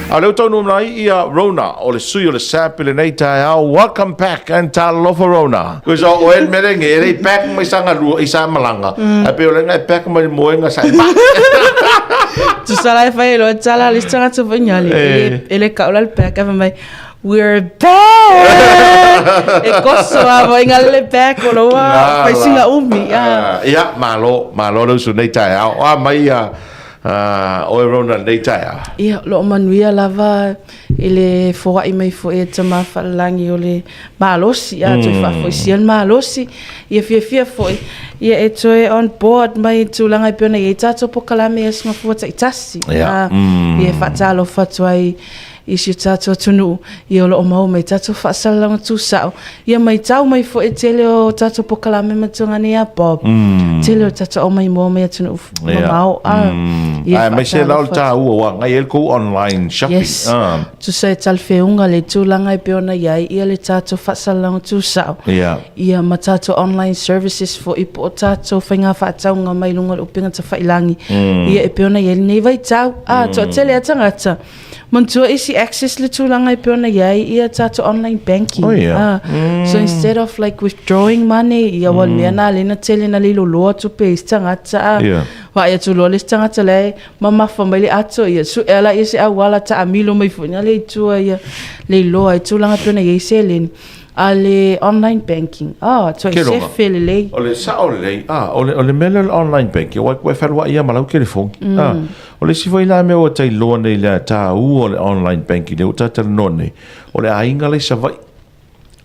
A o lea ua taunuu mai ia Rona, o le sui o le SAP i lenei taeao. Welcome back and talofa Rona. Kusa o oe le mea lea e le i back mai sa galua i sa malaga, ae pei o lea na e back mai le moega sa e back. Tusa la e fai e loa tala le isi tagata foi nya le e le kau la le back ae fai mai We're back! E koso a foi nga le back o loa fai singa umi. Ah. Ia, malo, malo le usu nei taeao. O a mai ia oe Rona nei taeao? Ia, o loo manuia lava i le foai mai foi e Tama Faalelagi o le malosi, a toe faafoisia le malosi. Ia fiafia foi, ia e toe on board mai i tulaga e pei ona i ai tatou polokalame i aso Gafua taitasi. Ia. Ia e faatalofa atu ai i si o tatou atunuu, ia o lo o maua mai tatou faasalalauga tusao, ia matau mai foi e tele o tatou polokalame ma tulaga nei a Bob, tele o tatou aumaimoa mai atunuu mamao. Ah, ia Aemaise la o le taua ua agai ai le tou online shopping. Yes. Tusa e talafeauga le tulaga e pei ona i ai ia le tatou faasalalauga tusao. Ia ma tatou online services foi po o tatou faiga faatauga mai luga o le upega tafailagi. Ia e pei ona i ai lenei vaitau. Ah, toatele lava tagata. Manatua easy access le tulaga e pei ona i ai ia tatou online banking. Oh, yeah. Ah, So instead of like withdrawing money, ia ua le mea na lea na tele na liloloa tupe i isi tagata. Ah, Yeah. Vaai atu loa le isi tagata la e mamafa mai le ato, ia sue la ia se auala taamilo mai foi na le i tua ia le iloa i tulaga e pei ona i ai seleni. A le online banking, ah, toe Ke loga. sefe lelei. O le sao lelei, ah, o le, o le mea lea o le online banking, ua ua e fealuai ia ma lau telefoni. Ah, o le isi foi la mea ua tailoa nei le taua o le online banking lea ua talatalanoa nei, o le aiga la i Savaii,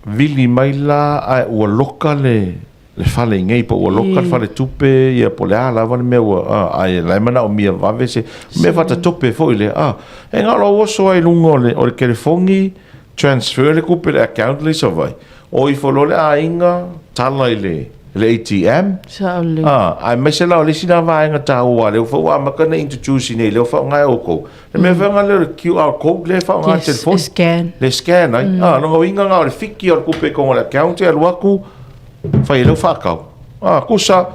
vili mai la ae ua loka le, le fale i nei po ua loka le faletupe ia po o le a lava le mea ua ah, ae la e manaomia vave se mea faatatope foi lea ah, e na o lou oso ai luga o le, o le telefoni transfer le tupe i le account lea i Savaii, o ifo loa le aiga tala i le le ATM. Sao lelei. Ah, aemaise la o le isi la vaega taua lea ua ua amata ona introduce nei lea ua faaaoga e outou. Le mea foi lea o le QR code lea e faaaoga Yes, telefoni. e scan. Le scan ai. Ah, lona uiga na o le fiki o le tupe i totonu o le account e alu atu fai ai lau faatau. Ah, kusa,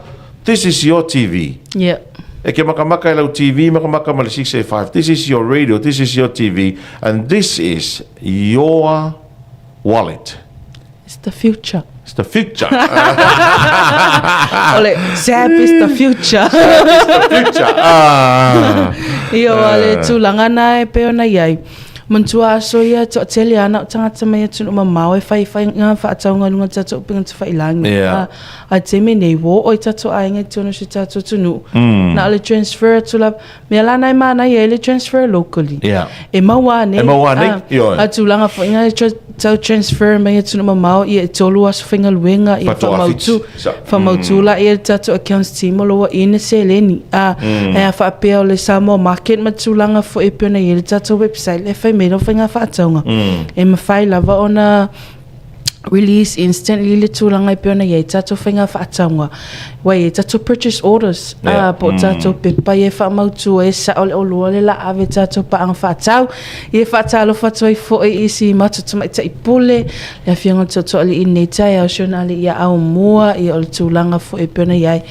this is your TV. Yeah. E ke makamaka i lau TV, makamaka ma le 685. This is your radio, this is your TV, and this is your wallet. It's the future. It's the future. O le SAP is the future. SAP is the future. Ah. Ia o le tulaga na e pei ona i ai. Manatua aso ia toatele ana o tagata mai atunuu mamao e whai whai ngā whaataunga lunga tatou upega tawhailangi. Yeah. A, a te me nei wō o i tatou aiga i tonu si tatou atunuu. Na o le transfer atu lava. Mea la na e mānaia ai le transfer locally. Yeah. E maua ane. E maua ane, ah, ioe. A tulaga foi ngā tra, tau transfer mai atunuu mamao ia e tolu aso faigaluega ia Whatoa whamautu. whiti. Sa- Whamautu la ia le tatou accounts team o loa ina seleni. A, e a whaapea o le Samoa Market ma tulaga foi e pei ona i ai le tatou website le whai mai lau whainga whaataunga. E mawhai lava ona release instantly le tulaga e pei ona i ai tatou faiga faatauga ua i ai tatou purchase orders yeah. po o tatou pepa ia e faamautu ai e sao le oloa le la ave tatou paaga faatau ia faatalofa atu ai foi i si matou tamaitai pule le afioga i le Tootooalii i lenei taeao si ona alii ia Aumua ia o le tulaga foi e pei ona i ai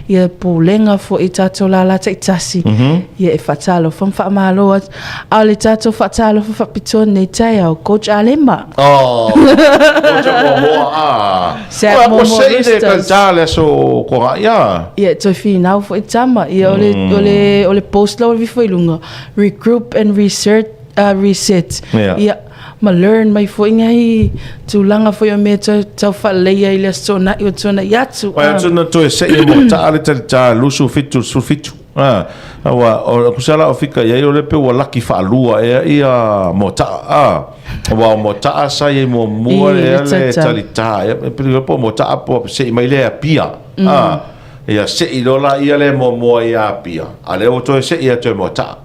ia pulega foi i tatou lala taitasi ia e faatalofa ma faamalo atu A o le tatou faatalofa faapitoa lenei taeao, Coach Alema. Oh, Coach Momoa, ah. Sap Ua, Momoa ko sei le Roosters. kalta le aso ko ia. Ia, toe whinau foi tama. Ia, o le, o le, o le post la o le vifo i lunga. Regroup and reset, reset. Yeah. Ia, ma learn mai foi ngai tulaga foi o mea tau, tau whaaleia i le aso tuanai o tuanai atu. Pai atu na toe sei e mo taa le talita lusu fitu su fitu. A, aua, o kusa la o fika i ai o le pe ua laki whaalua ea ia Moata'a, a, aua o Moata'a sa i ai muamua I, lea le le tata. talita, ia, e pili po Moata'a po se'i mai lea Apia, a, ia se'i loa la ia le muamua ia Apia, a lea ua toe se'i atu e Moata'a.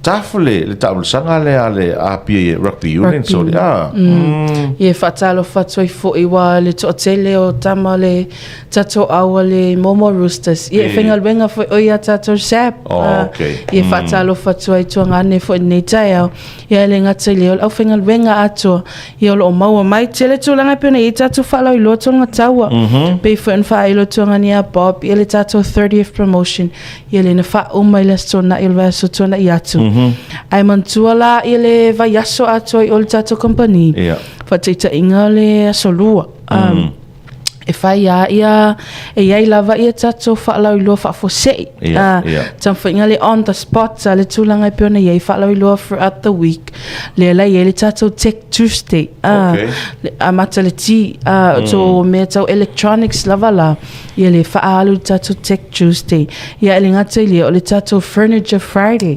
Tough le, le taamilosaga lea a le Apia i Rugby Union, Rugby sorry, a. Mm. Ia e faatalofa atu ai foi ua le toatele o tama le tatou au a le Momoa Roosters. Ia e faigaluega foi o ia tatou SAP. Oh, Ah, okay. Ia e faatalofa atu ai tuagane foi i lenei taeao. Ia e le gata i lea o le aufaigaluega atoa. Ia o lo o maua mai tele tulaga e pei ona i ai tatou faalauiloa tulaga taua. Pei foi ona faailo tuagane ia Bob ia le tatou 30th promotion. Ia lea na faauma i le Aso Toonai o le vaiaso tuanai atu. Ae manatua la ia le vaiaso atoa i o le tatou kamupani, faataitaiga o le aso Lua, e fai lava ia, e i ai lava ia tatou faalauiloa faafuasei. Taumafaiga le on the spot le tulaga e pei ona i ai faalauiloa throughout the week. Lea la e i ai le tatou Tech Tuesday, le amata le T, so mea tau electronics lava la, ia le faaalu le tatou Tech Tuesday. Ia e le gata i lea, o le tatou Furniture Friday.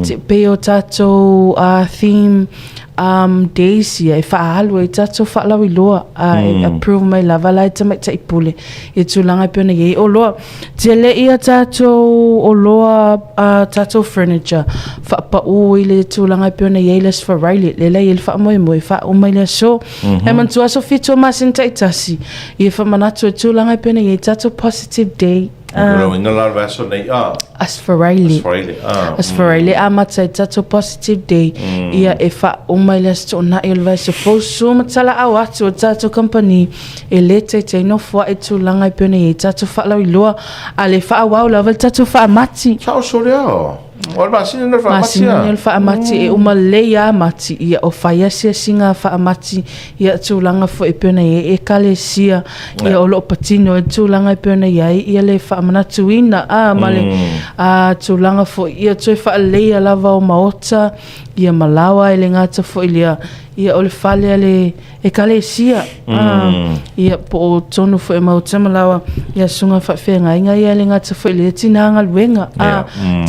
Te pei o tatou theme days ia e faaalu ai tatou faalauiloa, e approve mai lava la e tamaitai pule i tulaga e pei ona i ai oloa. Tele ia tatou oloa tatou furniture faapau i le tulaga e pei ona i ai le Aso Faraile, lea la e i ai le faamoemoe faauma i le aso. Ae manatua aso 7 o masina taitasi, ia faamanatu i tulaga e pei ona i ai tatou positive day. O le uiga la o le vaiaso nei, a. Aso Faraile. Aso Faraile, a. Aso Faraile amata ai tatou positive day, ia e faauma i le Aso Toonai o le vaiaso fou, sua ma talaau atu o tatou kamupani e le taitai nofoa'i tulaga e pei ona i ai tatou faalauiloa, a le faaauau lava le tatou faamati. Sao sole a. O le masina nei o le faamati a. Masina nei o le faamati e uma lelei lava Mati, ia o fai asiasiga faamati ia tulaga foi e pei ona i ai ekalesia, ia o lo o patino ai le tulaga e pei ona i ai ia le faamanatuina a ma le tulaga foi ia toe faaleleia lava o maota ia ma laoa e le gata foi lea ia o le fale a le Ekalesia, ia po o tonu foi o maota ma laoa ia susuga faafeagaiga ia e le gata foi i lea tina galuega.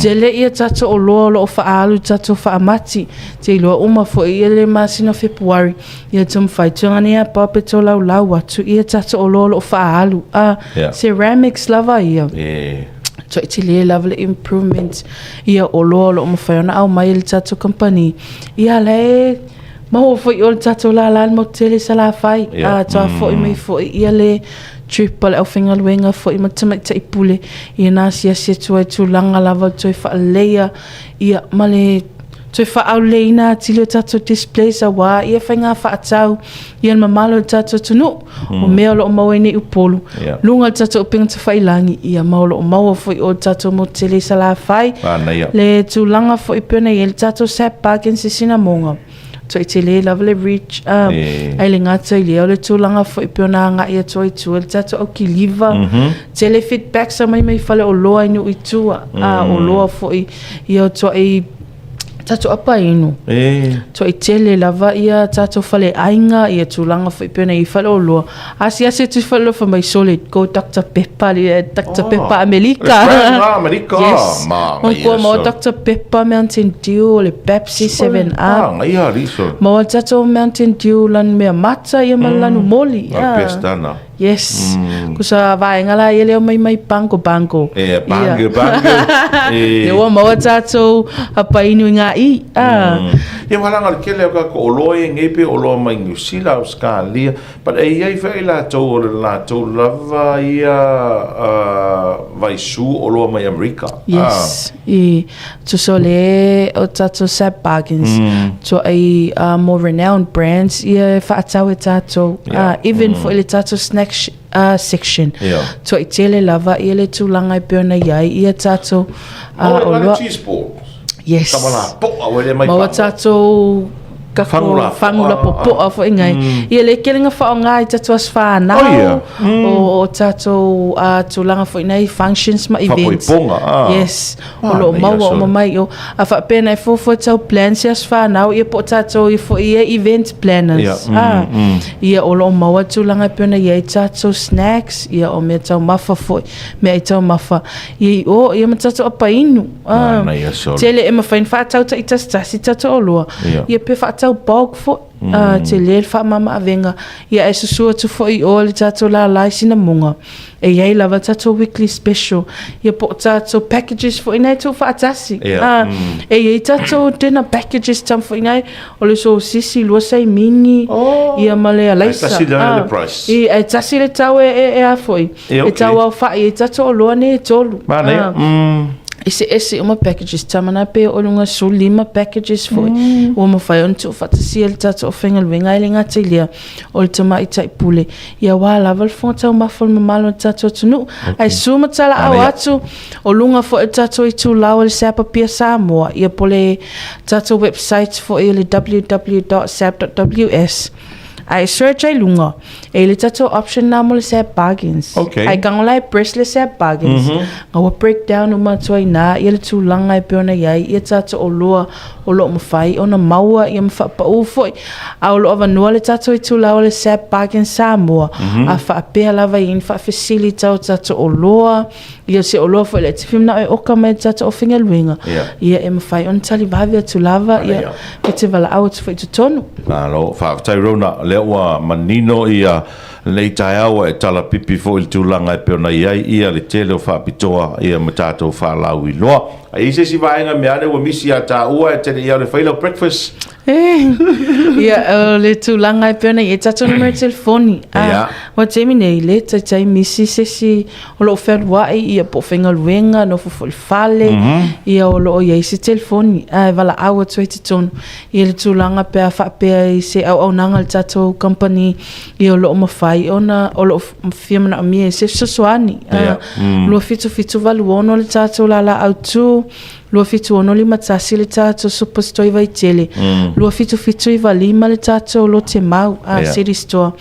Tele ia tatou oloa o lo o faaalu i tatou faamati, te iloa uma foi ia le masina o Fepuari, ia taumafai atu nei a pao pe tolaulau atu ia tatou oloa o lo o faaalu. Ceramics lava ia. Toatele lava le improvement ia oloa o lo o mafai ona aumai e le tatou kamupani. Ia la e Maua foi o le tatou lala le motu tele i Salafai, a toa foi mai foi ia le trip a le aufaigaluega foi ma le tamaitai pule ia na asiasi atu ai tulaga lava o le toe faaleleia ia ma le toe faaaululeina atili o tatou displays aua ia faiga faatau ia le mamalu o le tatou atunuu o mea o lo o maua ai nei Upolu luga o le tatou upega tafailagi ia ma o lo o maua foi o le tatou motu tele i Salafai le tulaga foi pei ona i ai le tatou SAP Bargains i Sinamoga toe tele lava le reach ai le gata i lea o le tulaga foi pei ona agai atu ai tua le tatou aukiliva tele feedbacks aumai mai faleoloa i nuu i tua oloa foi ia o tuai tatou apainu. E. Tuai tele lava ia tatou faleaiga, ia tulaga foi pei ona i ai faleoloa. Asiasi atu i faleoloa fai mai sole go Dr Pepper le Dr Pepper Amerika. Le brand la Amerika. Yes. Manaia Kua maua Dr Pepper, Mountain Dew, o le Pepsi, 7 Up. Manaia alii sole. Maua tatou Mountain Dew lanu mea mata ia ma le lanu moli. O le best ana. Yes. Mm. Ko sa vaenga la ia leo mai mai bango bango. E, bango bango. E. Le ua maua tātou a painu i ngā i. Ah. Ia walanga le kele o ka ko oloa e ngei pe oloa mai New Zealand, Australia, but e iai fai latou o le latou lava ia vaisu oloa mai Amerika. Yes. I tusa o le o tātou Sap Bargains, tua ai more renowned brands ia e whaatau e tātou. Even for le tātou snack section. Tua i tele lava ia le tūlanga e pei ona i ai ia tātou o loa. Cheese board. Yes. Tama la po'a ua le mai Maua tātou kako Fangu la popoa foi ngai. Ia le kelenga whaonga i tatou aso whanau. Oh, yeah. O tātou tūlanga foi nei functions ma events. Whapoiponga, ah. Yes. O lo maua o mamai o. A whaapena e fuafua tau plan se aso whanau ia po tātou i foi ia event planners. Yeah. Ia o lo maua tūlanga e pena ia i tātou snacks, ia o mea taumafa foi, mea i taumafa. Ia i o, ia ma tātou apa inu. Manaia sole. Tele e mawhai ni whaatau ta i tasi tasi tātou o loa. Ia pe whaatau bulk foi. Tele le whaamama avenga. Ia e susu atu foi i o le tātou la lai sinamonga. E iai lava tātou weekly special. Ia po o tātou packages foi nei tū whaatasi. E iai tātou dinner packages tam foi nei. O le sosisi lua saimini. Ia ma le alaisa. Ai tasi le price. I, ai tasi le tau e, e, e a foi. E, okay. E tau au whai, e tato o loa nei e tolu. Manaia. Eseese uma packages, tamana pe o luga 15 packages foi. Ua mafai ona tuufaatasia e le tatou aufaigaluega ae le gata i lea, o le tamaitai pule, ia aua lava le fofoga taumafa o le mamalu o le tatou atunuu. Ae su ma talaau atu, o luga foi o le tatou itulau o le SAP Apia Samoa, ia po o le tatou website foi o le www.sap.ws. Ae search ai luga, e i le tatou option na mo le SAP Bargains. Okay. Ae tago la e press le SAP Bargains. Mm -hmm. Nga ua break down uma atu ai na ia le tulaga e pei ona i ai ia tatou oloa o lo o mafai ona maua ia ma faapau foi. A o lo o avanoa le tatou itula o le SAP Bargains Samoa. Mm -hmm. A faapea lava i ni faafesili tau tatou oloa, ia se oloa foi le tifi manao e oka mai le tatou aufaigaluega. Yeah. Ia e mafai ona tali vave atu lava ia e te valaau atu foi i totonu. Malo, faafetai Rona, lea ua manino ia lenei taeao ua e talapipi foi i le tulaga e pei ona i ai ia le tele o faapitoa ia ma tatou faalauiloa. A i ai se isi vaega mea ane ua misi ia taua e te le i alu e fai lau breakfast? Ia, o le tulaga e pei ona i ai tatou numera telefoni. Ia. Ua taimi nei, le taitai misi se isi o lo o fealuai ia po o faigaluega, nofo foi i le fale, ia o lo o i ai se telefoni ae valaau atu ai i totonu i le tulaga pe a faapea i se auaunaga a le tatou kamupani ia o lo o mafai ona o lo o fia manaomia i se fesoasoani. 2786 le tatou lala autu, 27651 le tatou Superstore i Vaitele, 27795 le tatou Lotemau, City Store,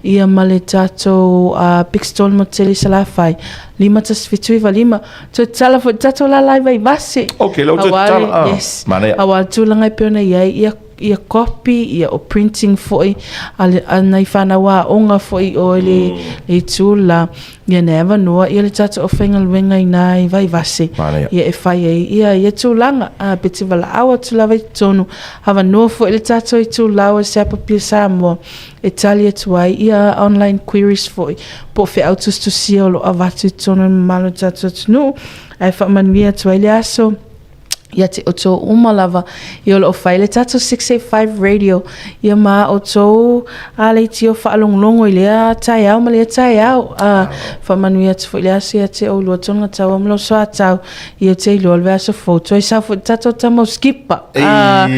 ia ma le tatou Big Store i le Motu Tele i Salafai, 51795. Toe tatala foi le tatou lala i Vaivase. Ok, lea ua toe tatala. Ah, yes. Manaia. Aua le tulaga e pei ona i ai, ia ia copy, ia o printing foi a, le, a nai whanau aoga foi o le, mm. le itu la, ia ne avanoa, ia le tatou aufaigaluega i nā i Vaivase, Manaia. ia e fai ai, ia, ia tulaga, a, pe te valaau atu lava i totonu, avanoa foi le tatou itulau o SAP Apia Samoa, e tali atu ai ia online queries foi po o feau tusitusia o lo o avatu i totonu o le mamalu o le tatou atunuu ae faamanuia atu ai le aso ia te outou uma lava ia o lo o fai le tatou 685 radio ia ma outou a leitio faalogologo i lea taeao ma lea taeao a faamanuia atu foi le aso ia te oulua tonu taua ma lou soatau Ia te iloa le vaiaso fou toe sau foi le tatou tama o Skipper. Ah,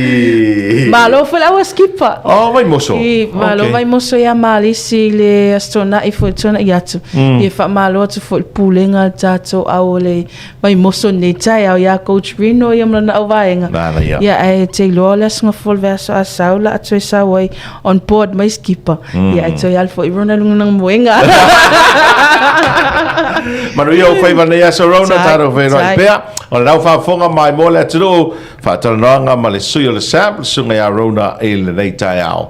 malo foi le aua Skipper. Oh, Vaimoso. I, malo Okay. Vaimoso ia Malisi i le Aso Toonai foi tuanai atu. Ia faamalo atu foi i le pulega a le tatou au o le Vaimoso nei taeao ia Coach Rino ia ma lana auvaega. Nana ia. Ia ae te iloa o le aso gafua o le vaiaso a sau la a toe sau ai on board mai Skipper. Ia ae toe alu foi Rona i luga o lana moega. Manuia ou faiva nei aso Rona, Tai, tatou feiloai tai. pea. O le lau faafofoga mai mo le atunuu, faatalanoaga ma le sui o le SAP, le susuga ia Rona i lenei taeao.